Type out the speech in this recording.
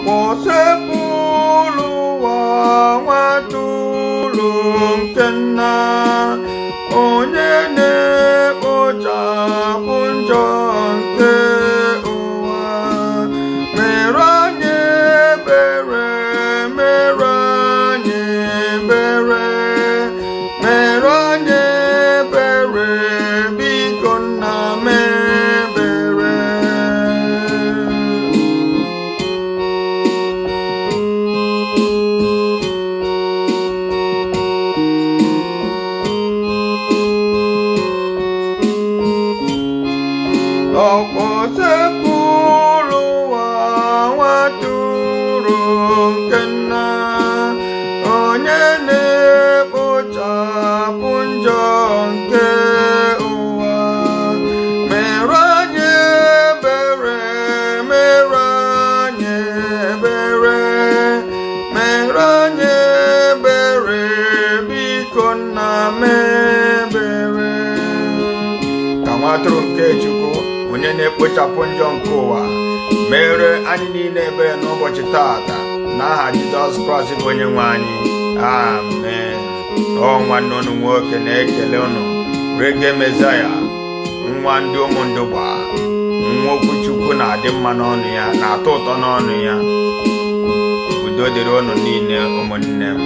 Ọkwa Osebụlụwa nwa atụrụ nke nna, onye na-ekpochapụ njọ nke ụwa. Mere anyị ebere, mere anyị ebere, mere anyị ebere, biko nna m ebere. Ọkwa Osebụlụwa nwa atụrụ nke nna, onye na-ekpochapụ njọ nke ụwa. Mere anyị ebere, mere anyị ebere, mere anyị ebere, biko nna m ebere. Ka nwa atụrụ nke Chukwu, onye na-ekpochapụ njọ nke ụwa, mere anyị niile ebere n'ụbọchị taata, n'aha Jizọs Kraịst bụ onye nwe anyị. Amen. Ọ nwanne unu nwoke na-ekele unu, Reggae Messiah, nwa ndị ụmụndụgba, nwa okwu Chukwu na-adị mma n'ọnụ ya, na-atọ ụtọ n'ọnụ ya. Udo dịrị unu niile, ụmụnne m.